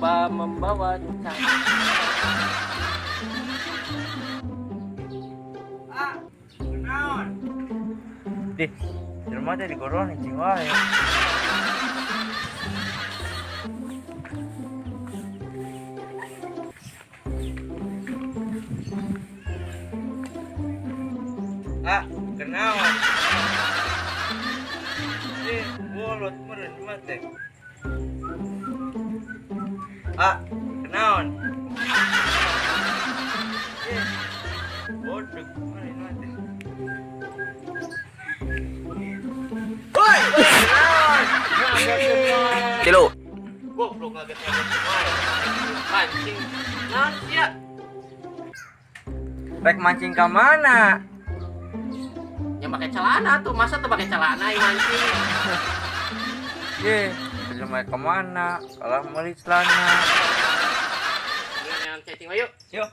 Lupa membawa cacing. Ah, kenaon? Dih, jelema teh digoron cing wae. Ah, kenaon? Dih, bolot meureun mah teh. Ah, kenaon? Eh, bodoh meureun mah teh. Woi, kenaon? Tilu. Goblok ngaget-ngaget wae. Mancing. Naon sia? Rek mancing ka mana? Ya pakai celana tuh, masa tuh pakai celana yang mancing? Ye, belum mau kemana? Kalah meuli celana. Yang cacing yuk. Yuk.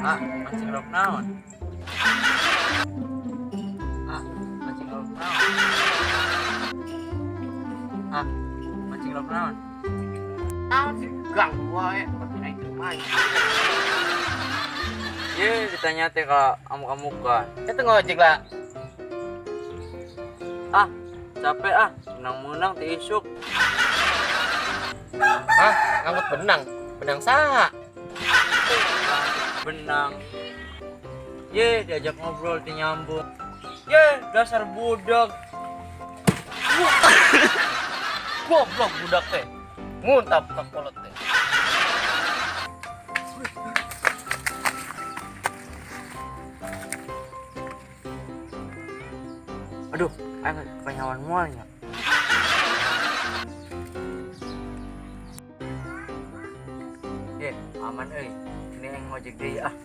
Ah, mancing lauk naon? Ah, mancing lauk naon? Ah, mancing lauk naon? Naon sih ganggu wae, tapi aing teu mancing. Ye, ditanya teh ka amuk-amukan. Eta ngojek lah. Ah, capek ah, menang-menang teh isuk. Hah, ngangkut benang. Benang saha? Benang. Ye, diajak ngobrol teh nyambung. Ye, dasar budak. Goblok budak teh. Nguntap ka kolot teh. Aduh, aing kenyawan moal nya. Ye, aman euy. Ini yang ngojek deui ah.